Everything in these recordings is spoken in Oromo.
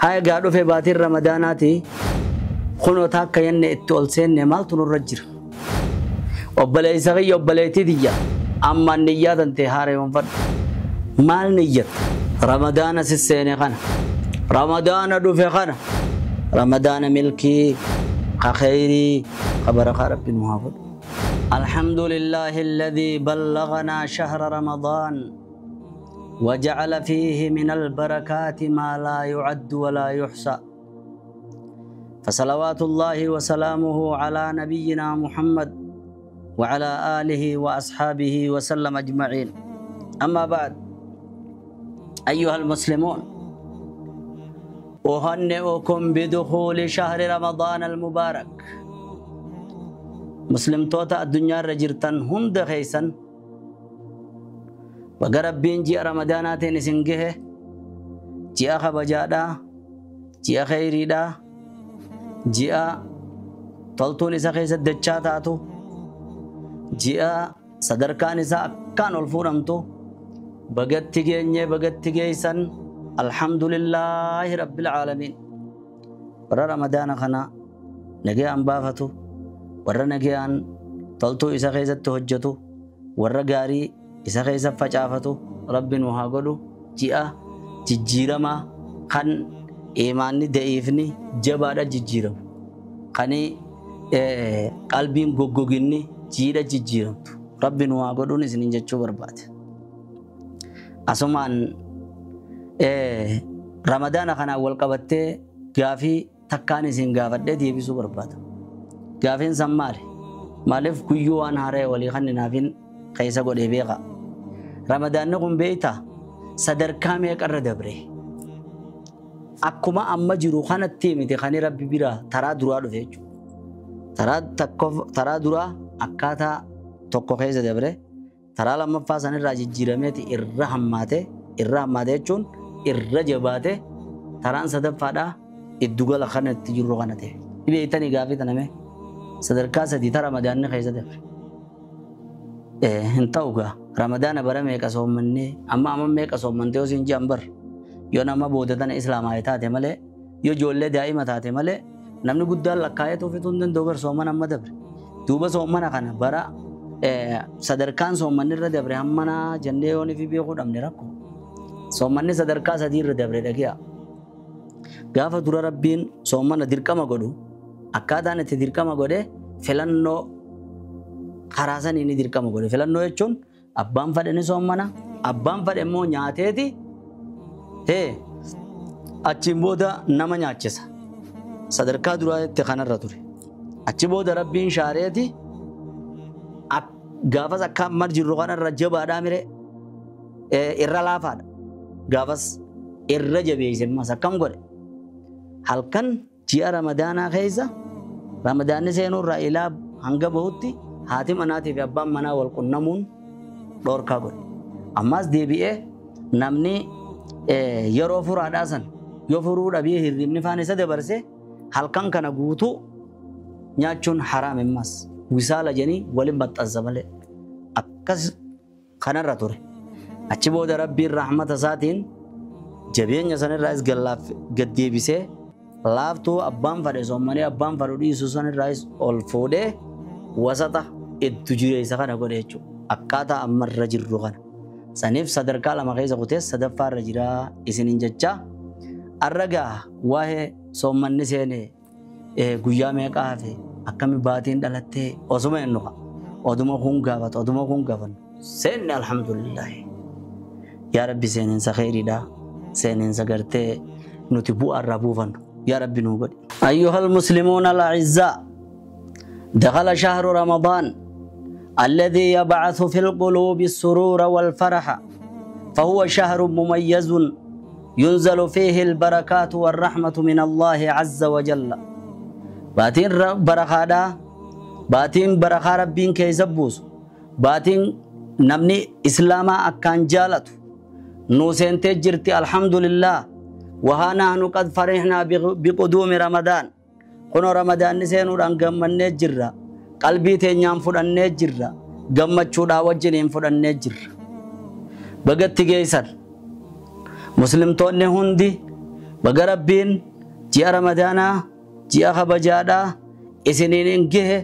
Haa egaa dhufe baatiin Ramadaanaati. Kunoo taakka jenne itti ol seenne maaltu nurra jira? Obboleessa kiyya, obboleettii tiyya, ammaan niyyaa tantee haareeffadhu. Maal niyyatta? Ramadaana sisseene kana. Ramadaana dhufe kana. Ramadaana milkii, ka khayrii, ka barakaa Rabbi nu haa godhu. الحمد لله الذي بلغنا شهر رمضان وجعل فيه من البركات ما لا يعد ولا يحصى، فصلوات الله وسلامه على نبينا محمد وعلى آله وأصحابه وسلم أجمعين. أما بعد، أيها المسلمون، أهنئكم بدخول شهر رمضان المبارك. مسلم توتا الدنيا رجرتن هند خيسن وقربين جاء رمضانات نسنجه، جاء خبجادا، جاء خيريدا، جاء طلتون إسا خيسة دجاتاتو، جاء صدركان إسا أكان الفورمتو. بغت تجيني بغت تجيسن. الحمد لله رب العالمين. برا رمضان خنا نجي أنبافتو، warra nagayaan toltuu isa keessatti hojjetu, warra gaarii isa keessa facaafatu Rabbi nu haa godhu. Ji'a jijjiiramaa kan imaanni da'iifni jabaadha jijjiiramu, kan qalbiin goggoginni jiidha jijjiiramtu Rabbi nu haa godhuun isiniin jechuu barbaade. Asumaan Ramadaana kanaan wal qabattee gaafii takkaan isin gaafadhee deebisuu barbaada. Gaafiin san maali? Maaliif guyyuu waan haaraa walii kan naafin keessa godhee beeka? Ramadaanni kun beektaa sadarkaa meeqarra dabre? Akkuma amma jiru kanatti miti kan Rabbi biraa taraa duraa dhufe jechuudha. Taraa duraa akkaataa tokko keessa dabre, taraa lammaffaa sanirraa jijjiirameeti irra hammaate, irra hammaate jechuun irra jabaate, taraan sadaffaadhaa iddugala kanatti jiru kana ta'e. Beektanii gaafii taname sadarkaa sadii ta Ramadaanni keessa dabre. Hin ta'u gaa Ramadaana bara meeqa soommannee amma amma meeqa soommantee yoo siin ji'an bar yoo nama booda tana islaamaa taate malee, yoo ijoollee daa'ima taate malee, namni guddaan lakkaa'eetu ofiituu hin danda'u bar soomana amma dabre. Duuba soomana kana bara sadarkaan soommanni irra dabre hammanaa jennee yoo nufi beekuu dhabne rakkoo. Soommanni sadarkaa sadii irra dabre dhagi'a. Gaafa dura Rabbiin soomana dirqama godhu, akkaataan itti dirqama godhe filannoo karaa sanii ni dirqama godhe. Filannoo jechuun abbaan fedhe ni soomana, abbaan fedhe immoo nyaateeti achiin booda nama nyaachisa. Sadarkaa duraatti kanarra ture. Achi booda Rabbiin shaareeti gaafas akka amma jirru kanarra jabaadhaa mire irra laafaadha. Gaafas irra jabeesse ammas akkam godhe? Halkan ji'a Ramadaanaa keessa Ramadaanni seenuurraa ilaa hanga bahutti haati manaatii fi abbaan manaa wal qunnamuun dhoorkaa godhe. Ammas deebi'ee namni yeroo furaadhaa san yoo furuu dhabee hirribni faan isa dabarse halkan kana guutuu nyaachuun haraam ammas. Wisaala jedhanii waliin maxxansa malee. Akkas kanarra ture. Achi booda Rabbiin rahmata isaatiin jabeenya sanirraas gad deebisee laaftuu abbaan fedhe soommanee abbaan fedhu dhiisu sanirraas ol fuudhee wasata itti jireessa kana godhe jechuudha. Akkaataa ammarra jirru kana. Saniif sadarkaa lama keessa kutee sadaffaarra jiraa isiniin jechaa. Arra gaa waa'ee soommanni seenee guyyaa meeqa hafe, akkami baatiin dhalattee osuma hin dhufa. Oduma kun gaafatu, oduma kun gaafannu. Seenne alhamdulillah. Yaa Rabbi seeninsa khayriidha. Seeninsa gartee nuti bu'aarraa buufannu. يا رب نوبل. أيها المسلمون الأعزاء، دخل شهر رمضان الذي يبعث في القلوب السرور والفرح، فهو شهر مميز ينزل فيه البركات والرحمة من الله عز وجل. باتين بركادا، باتين بركة ربين كيزبوس، باتين نمني إسلاما أكان جالت نوسين تجرتي الحمد لله. وها نحن قد فرحنا بقدوم رمضان. كنو رمضان نسينو ران غمن نجرا، قلبي تنيام فدان نجرا، غمچودا وجنين فدان نجرا. بغت گيسر مسلم توني هندي Baga Rabbiin ji'a Ramadaanaa ji'a kabajaadhaa isiniin hin gahe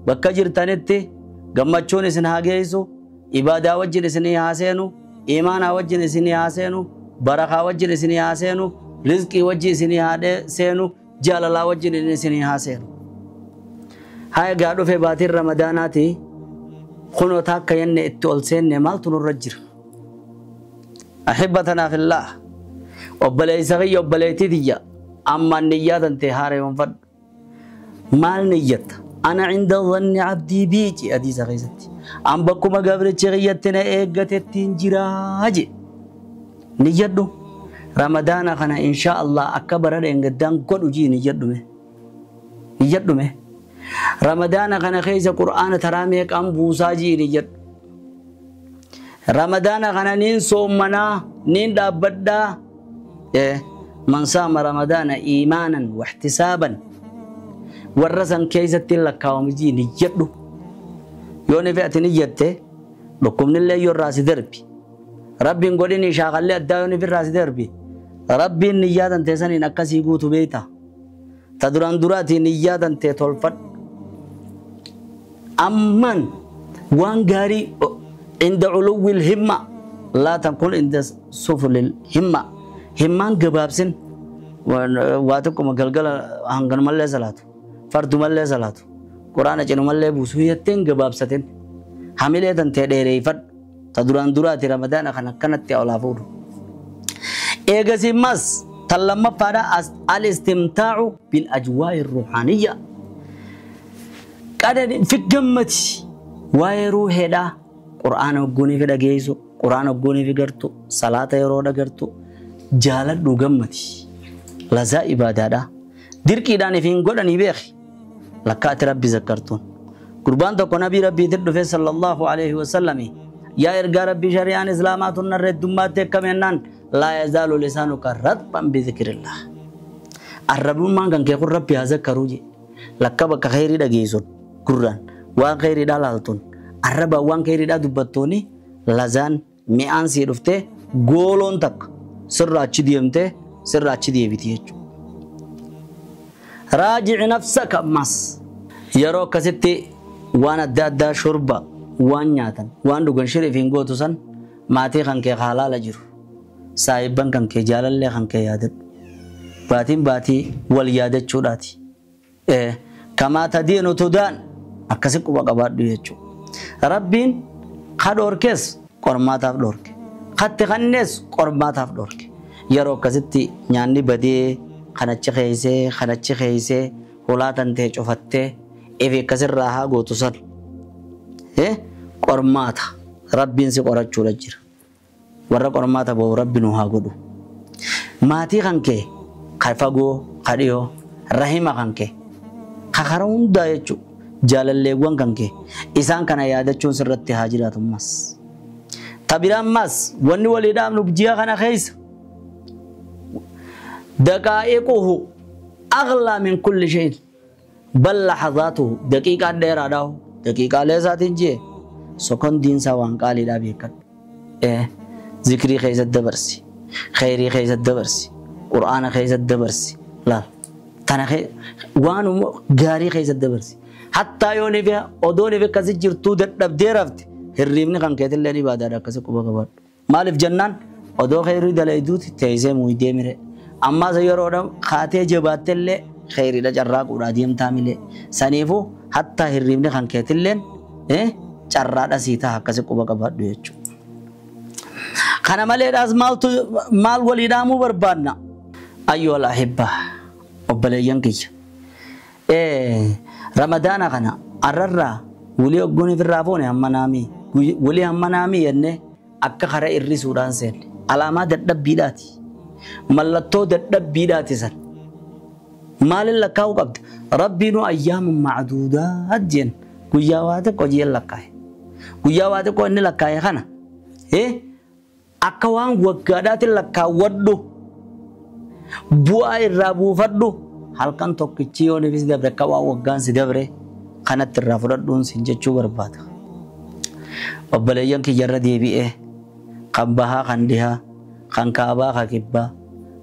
bakka jirtanitti gammachuun isin haa geessu, ibaadaa wajjin isinii haa seenu, imaanaa wajjin isinii haa seenu, barakaa wajjin isinii haa seenu, rizqii wajjin isinii haa seenu, jaalalaa wajjin isinii haa seenu. Haa egaa dhufe baatiin Ramadaanaati kunoo taakka jenne itti ol seenne maaltu nurra jira? Ahibbatanaa fillah, obboleessa kiyya, obboleettii tiyya, ammaan niyyaa tantee haareeffadhu. Maal niyyatta? Ana cinda dhanni abdii bii hadiisa keessatti. An bakkuma gabrichi kiyyatti na eeggatettiin jiraa je. Niyyadhu. Ramadaana kana insha Allah akka bara dheengaddaan godhu jii niyyadhume. Niyyadhume. Ramadaana kana keessa Qur'aana taraa meeqaan buusaa jii niyyadhu. Ramadaana kana niin soommanaa, niin dhaabbadhaa. Man saama Ramadaana iimaanan waxtisaaban. Warra san keessatti lakkaa'amu jii niyyadhu. Yoo ni fe'ati niyyatte dhukkubnillee yoo irraa si darbi. Rabbiin godhini shaakallee addaa yoo ni irraa si darbi. Rabbiin niyyaa tantee saniin akkasii guutu beekta. Ta duraan duraatii niyyaa tantee tolfadhu. Amman waan gaarii inda culuwwil himma laa takun inda suflil himma. Himmaan gabaabsin waa tokkuma galgala hanganumallee salaatu. Fardumallee salaatu. Quraana cinumallee buusu jetteen gabaabsatin. Hamilee tantee dheereeffadhu. Ta duraan duraati Ramadaana kan akkanatti olaa fuudhu. Eegasii mas tan lammaffaadha al-istimtaa'u bil ajwaa'i ruuhaaniyya. Qadani fi gammati waa'ee ruuheedhaa Qur'aana hogguunii fi dhageessu, Qur'aana hogguunii fi gartu, salaata yeroo dhagartu jaaladhu gammati. Lazaa ibaadaadha. Dirqiidhaan ifiin godhanii beeki. Lakkaati Rabbi zakkartuun. Gurbaan tokko nabii Rabbiitti dhufe sallallahu alaihi wasallam. Yaa ergaa Rabbii shari'aan Islaamaa tun narra heddummaatti akkam jennaan laa yazaalu lisaanuka ratban bidhikrillah. Arrabummaan kan kee kun Rabbi haa zakkaruu je. Lakka bakka khayrii dhageessuun gurraan waan khayriidhaa laaltuun arrabaan waan khayriidhaa dubbattooni lazaan mi'aan sii dhuftee gooloon takka sirraa achi deemtee sirraa achi deebiti jechuudha. Raaji'i nafsaka ammas yeroo akkasitti waan adda addaa shurba waan nyaatan waan dhugan shiriif hin gootu san maatii kan kee halaala jiru saahibban kan kee jaalallee kan kee yaadadhu. Baatiin baatii wal yaadachuudhaati. Kamaa tadiinu tudaan akkasi quba qabaadhu jechuudha. Rabbiin ka dhoorkees qormaataaf dhoorke. Katti kannees qormaataaf dhoorke. Yeroo akkasitti nyaanni badee kanachi keeysee kanachi keeysee hulaa tantee cufattee ifi akkasirraa haa gootu san. Qormaata Rabbiin si qorachuudha jira. Warra qormaata ba'u Rabbi nu haa godhu. Maatii kan kee ka fagoo ka dhiyoo rahima kan kee ka karaa hundaa jechuudha. Jaalalleewwan kan kee isaan kana yaadachuun sirratti haa jiraatu ammas. Tabiraan mas wanni walii dhaabnu ji'a kana keessa daqaa'iquhu aghlaa min kulli shay'in bal lahazaatuhu daqiiqaa dheeraadhaa daqiiqaalee isaatiin ji'e sekondiin isaa waan qaaliidhaa beekadhu. Zikrii keessatti dabarsi, khayrii keessatti dabarsi, Qur'aana keessatti dabarsi, laal tana waan gaarii keessatti dabarsi. Hattaa yoo ni fi odoo ni fi akkasi jirtuu dadhabdee rafte hirriibni kan keetillee ni baadaadha akkasi quba qabaadhu. Maaliif jennaan odoo khayrii dalayduuti teessee muydee mire. Ammas yeroodha kaatee jabaattellee khayriidha carraaquudha deemtaa milee. Saniifuu hattaa hirriibni kan keetilleen carraadha sii ta'a akkasi quba qabaadhu jechuudha. Kana maleedhaas maaltu maal walii dhaamuu barbaadna? Ayyuhal ahibbaa obboleeyyan kiyya. Ramadaana kana arrarraa wulii hogguun ifirraa fuune hamma naamii wulii hamma naamii jennee akka kara irrisuudhaan seenne alaamaa dadhabbiidhaati. Mallattoo dadhabbiidhaati san. Maalin lakkaa'uu qabda? Rabbiinuu ayyaamun macduudaat jeen guyyaa waa xiqqoo jeen lakkaa'e. Guyyaa waa xiqqoo inni lakkaa'e kana akka waan waggaadhaatiin lakkaawwadhu bu'aa irraa buufadhu halkan tokkichi yoo nifis dabre akka waan waggaan si dabre kanatti irraa fudhadhuun sin jechuu barbaada. Obboleeyyan kiyyarra deebi'ee kan bahaa kan dhihaa kan kaabaa kan kibbaa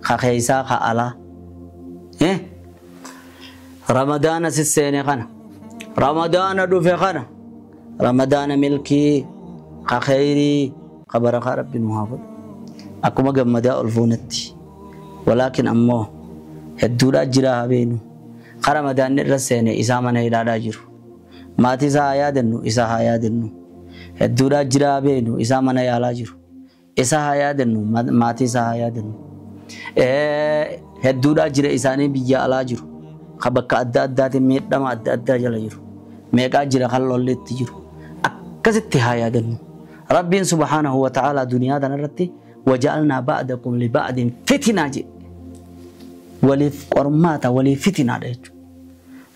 Ka keessaa ka alaa. Ramadaana sisseene kana. Ramadaana dhufe kana. Ramadaana milkii ka kheyrii ka barakaa Rabbi nu haa godhu. Akkuma gammadaa ol fuunetti. Walaakin ammoo hedduudhaa jira haa beenu. Ka Ramadaanni irra seene isaa mana hidhaadhaa jiru. Maatii isaa haa yaadannu, isaa haa yaadannu. Hedduudhaa jira haa beenu, isaa mana yaalaa jiru. Isa haa yaadannu, maatii isaa haa yaadannu. Hedduudhaa jira isaanii biyya alaa jiru. Ka bakka adda addaatiin miidhama adda addaa jala jiru. Meeqaa jira kan lolli itti jiru. Akkasitti haa yaadannu. Rabbiin subhaanahu wa ta'aalaa duniyaa tanarratti waja'alnaa ba'dakum li ba'din fitinaa jedhe. Waliif qormaata, waliif fitinaadha jechuudha.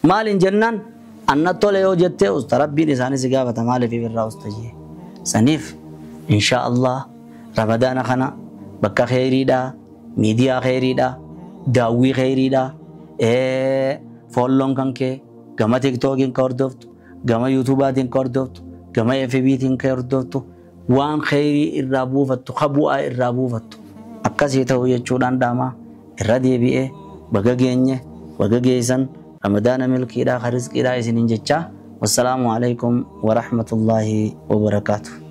Maaliin jennaan anna tole yoo jettee usta Rabbiin isaanii si gaafata maaliif irraa usta jee. Saniif insha Allah Ramadaana kana bakka kheyriidhaa, miidiyaa kheyriidhaa, daawwii kheyriidhaa, foolloon kan kee gama TikTokiin ka hordoftu, gama YouTubaatiin ka hordoftu, gama FBtiin ka hordoftu, waan kheyrii irraa buufattu, ka bu'aa irraa buufattu. Akkasii ta'uu jechuudhaan dhaamaa irra deebi'ee baga geenye, baga geessan, Ramadaana milkiidhaa, ka rizqiidhaa isiniin jechaa. Wassalaamu alaikum wa rahmatullaahi wa barakaatuh.